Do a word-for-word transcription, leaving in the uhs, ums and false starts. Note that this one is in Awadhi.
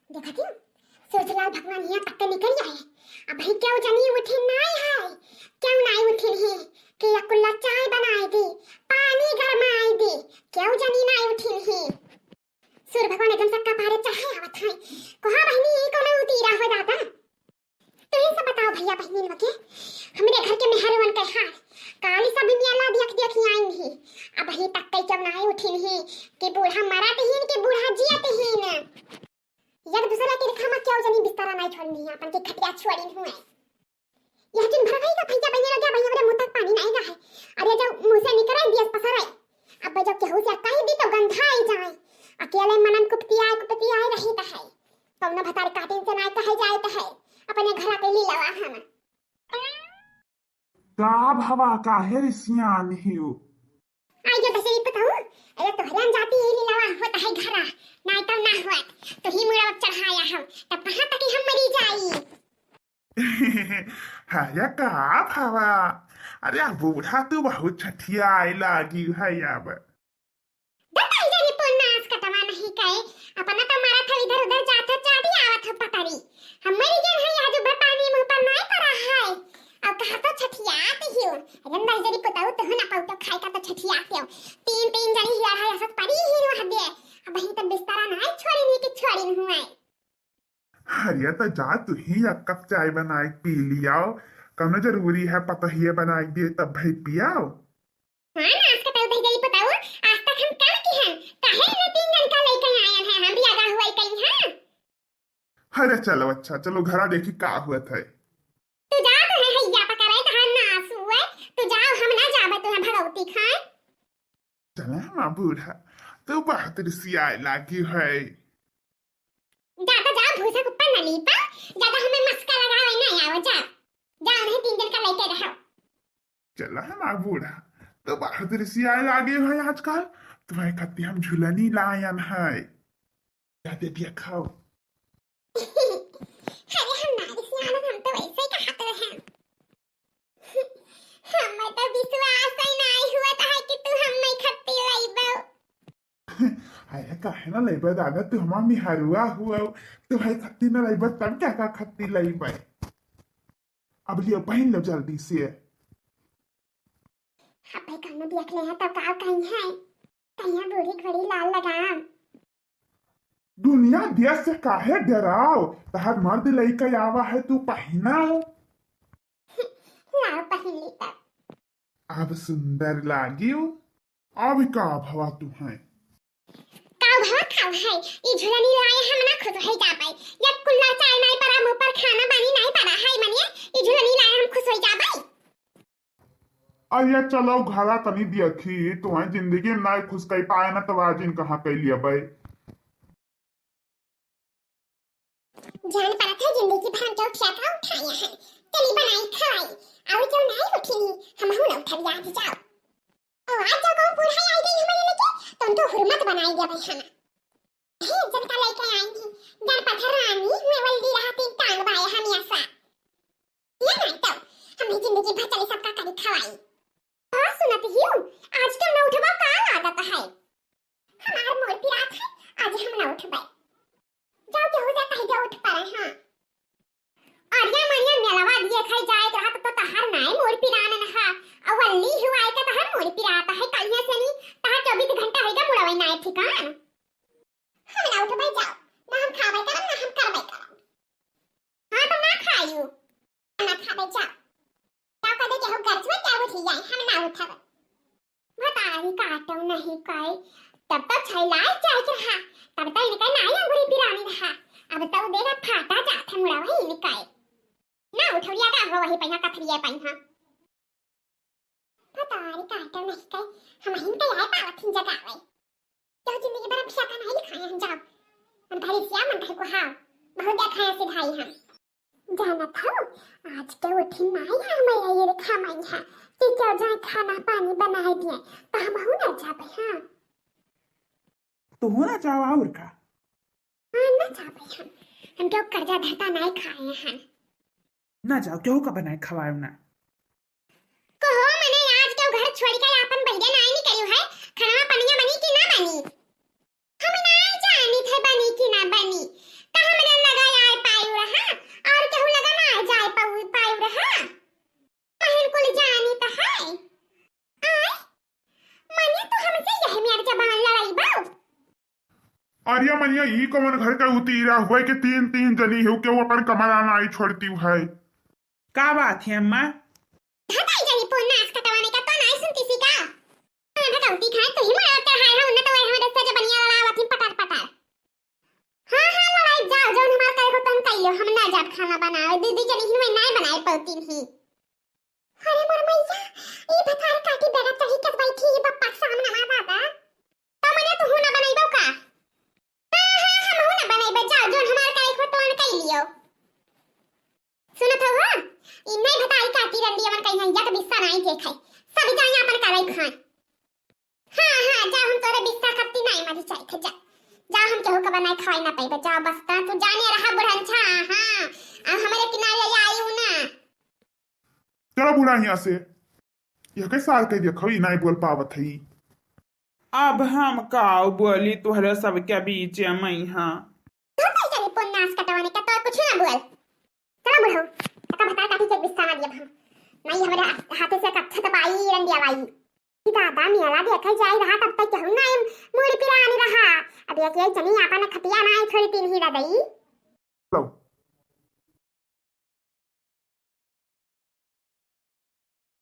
देखत ही, सूरजलाल भगवान हियाँ तक के निकल आए। अबहीं केउ जनी उठिन नाई है, केउ नाई उठिन ही कि या कुल्ला चाय बनाए दी, पानी गरमाए दी, केउ जनी नाई उठिन ही। सूर्य भगवान एकदम से कपारे चढ़े आवत है। कहाँ बहिनी, ई कौनो उतीरा हो दादा? तुहीं सब बताओ भइया बहिनी लोग के, हमरे घर के मेहरवन के हाल। काली सब मेला देख देख ही आइन ही, अबहीं तक कई केउ नाई उठिन ही कि बूढ़ा मरत हीन कि बूढ़ा जियत हीन। एक दूसरा के रेखा में केउ जनी बिस्तरा नाई छोड़नी है, अपन के खटिया छोड़िन हुए। यह दिन भर गई का भैया बहिनी लगे, भैया मेरे मुंह तक पानी नाई गा है। अरे जब मुंह से निकले दियस पसरे, अब जब केहू से कही दी तो गंधा आई जाए। अकेले मनन कुपतियाए कुपतियाए रही तो है, कौनो भतार काटिन से नाई कहे जाए तो है, अपने घर के लीलावा हम। का भवा, काहे रिसियान हियो? आई जो बसरी पताऊ, अरे तोहरे अनजाती ही लीलावा होत है घरा, नाई तो ना होत, तो ही मुड़ा चढ़ाया हम, तब कहाँ तक हम मरी जाई? अरे का भवा, अरे आ बूढ़ा तू बहुत छठियाए लागी है अब। दताई जानी पुन्नास कटवा नहीं कहे, अपना तो मारा था इधर उधर जात हो चाटी आवत हो पतरी। हम मरी गए हैं आज ऊपर पानी मुंह पर नाई पड़ा है। अब कहा तो छठियात ही हो। अरे नहीं जरी पुताऊ तो ना पाऊ तो खाए का तो छठियात हो। तीन तीन जनी हिया है असत पड़ी ही रो हदे। अब ही तो बिस्तरा नाई छोड़ी नहीं कि छोड़ी नहीं हुआ। अरे तो जा तू ही एक कप चाय बनाए के पी लियाओ, कौनो जरूरी है पतोहिए बनाए के दिए तब भाई पियाओ। हाँ ना, आज का तऊ दही जरी बताओ, आज तक हम काम की हैं, काहे इन्हें तीन जन का लेके आए हैं, हम भी आगा हुआ ही कहीं हैं। अरे चलो अच्छा, चलो घरा देखी का हुआ था। तू जा तो है हैया पकड़े तो हम ना आंसू है, तू जाओ हम ना जाबे तो हम भगवती खाए। चला माँ बूढ़ा, तू बहुत रिसियाए लागी है। जा तो जाओ, भूसा के ऊपर ना लीपा, ज्यादा हमें मस्का लगावे ना आओ, जा, जा उन्हें तीन दिन का लेके रहो। चला हमार बूढ़ा, तो बहुत रिसियाए लागे है आजकल, तुम्हारे खातिर हम झुलनी लायन है, जा दे दिया खाओ। अरे हम ना रिसियान, हम तो वैसे ही कहते हैं। हमें तो विश्वास ही नहीं हुआ था कि तू हमें खत्ती लाइबो। अरे काहे ना लेबे दादा, तू हमार मिहरुआ हुआ, तू है खत्ती ना लेबे तब क्या का खत्ती लेबे? अब लियो पहन लो जल्दी से। अबे कौनो देख ले है तब का कहीं है, कहीं बूढ़ी घड़ी लाल लगाम। दुनिया देश से काहे डराओ, तहार मर्द लइका आवा है तू पहनाओ। लाओ पहन ली तब। अब सुंदर लागियो। अब का भवा तू है? का भवा खाओ है? ई झुलनी लाए हम ना खुश हो जाबे। या कुल्ला चाय नहीं पड़ा, मुंह पर खाना पानी नहीं पड़ा है, मनिए ई झुलनी लाए हम खुश हो जाबे। अरे चलो घरा तनी देखी, तुम्हें जिंदगी में नहीं खुश कर पाए ना, तो आज इन कहाँ कर लिया भाई। जान पड़त है जिंदगी भर हम तो उठिया का उठाया है। चली बनाई खवाई। और जो नहीं उठी, हम हूं ना उठब याद जाओ। और आज जो कौन बूढ़ा आई गई हमारे लेके, तो उनको हुरमत बनाई गया भाई है ना। हे जन का लेके आई थी, जान पड़त है रानी, मैं वल्दी रहा तीन टांग बाए हम ऐसा। ये नहीं तो, हमें जिंदगी भर चली सबका करी खवाई। और सुनत हियो, आज के ना उठबा का आदत है? हमार मोर पिरात है, आज हम ना उठबे। जाओ केहू से कह दे उठ पड़े, हाँ। अरिया मरिया मेलवा दिए खाई जाए के रहत तो तहार नाय मोर पिरान नहा। अवल्ली हुआ है के तहार मोर पिरात है, कहिया से नहीं, तहार चौबीस घंटा है के मुड़वे नाय ठिकान। हम ना उठबे, जाओ, ना हम खाबे करब, ना हम करबे करब। हाँ, तो ना खायू। ना खाबे, जाओ। जाओ, कदे केहू गरजवे, जाओ, उठी जाए, हम ना उठब। भतारी काटो नहीं कहे, तब तो छैलाए जाए के रहा, तब तो इनका नाई अंगुरी पिरानी रहा, अब तो देखा फाटा जात है मुड़ा वही इनका। ना उठौलिया का हो वही पहिया कथरिया पहिया। भतारी काटो नहीं कहे, हम हिन के आए पावत हिन जगावे। जाओ जिंदगी भर अब शाखा नहीं लिखाए हम, जाओ। मन कहे रिसिया, मन कहे कुहाव। बहुत देखाया सिधाई हम। जानत हो, आज के उठी माई हमारे ये रेखा माई है कि क्या जाए खाना पानी बनाए दिए, तो हम हूँ ना जाबे, हाँ। तू हूँ ना जाओ और का? हाँ, ना जाबे हम। हम क्यों कर्जा धरता नहीं खाए हैं। ना जाओ, केहू का बनाए खवायो ना। कहो, मने आज के घर छोड़ के आपन बहिरे नाई निकलियो है, खाना पनिया बनी कि ना बनी? हम ना जानी थे बनी कि ना बनी, त हम ई कौन घर के उतीरा हुए के तीन तीन जनी हो के वो अपन कमरा नाई छोड़ती है? का बात है अम्मा? हटाई जनी पोन नास कटवाने का तो नाई सुनती सी का? हाँ, भटौती खाए तो ही मरा चढ़ाए है, उन्हें तो वह हमारे से जो बनिया लड़ावत ही पटार पटार। हाँ, हाँ, लड़ाई जाओ, जौन हमार करे को तन कइयो, हम ना जाब खाना बनावे। दीदी जनी हिन में नाई बनाए पौती ही। अरे मोर मैया, ई भतार काटी बेरा चढ़ी के बैठी ही बप्पा के सामने मा दादा। तो मने तू ना बनइबो का? हाँ, हाँ, हम ना बनइबो, जाओ, जौन हमार करे को तन कइ लियो। सुनत हो, हाँ? ई नाई भताई काटी रंडी अमन कहीं यक बिस्सा नाई के खाए। सब जाए अपन करई खाए। हाँ, हाँ, जा हम तोरे बिस्सा खत्ती नाई मरी जाए थे, जा। जा हम केहू के बनाए खवाई ना पाइबे, जा बस ता तू जाने रहा बुढ़नछा, हाँ। आ हमरे किनारे आई हूँ ना। चलो बूढ़ा यहाँ से। यह कैसा हाल कह दिया, खवी नाई बोल पावत है। अब हम का बोली तोहरे सबके बीच में, हाँ। तो कैसे रे पोन नास कटवाने का, तो कुछ ना बोल। चलो बुढ़ऊ, तका भतार काटी के बिस्सा ना दियब हम। नाई हमरे हाथे से कच्छा दबाई रंडिया बाई। ई दादा मेला देखे जाई रहा तब तक केहू नाई मुड़ पिरानी रहा। अब एक एक जनी आपन खटिया नाई छोड़ी तीन ही रदई।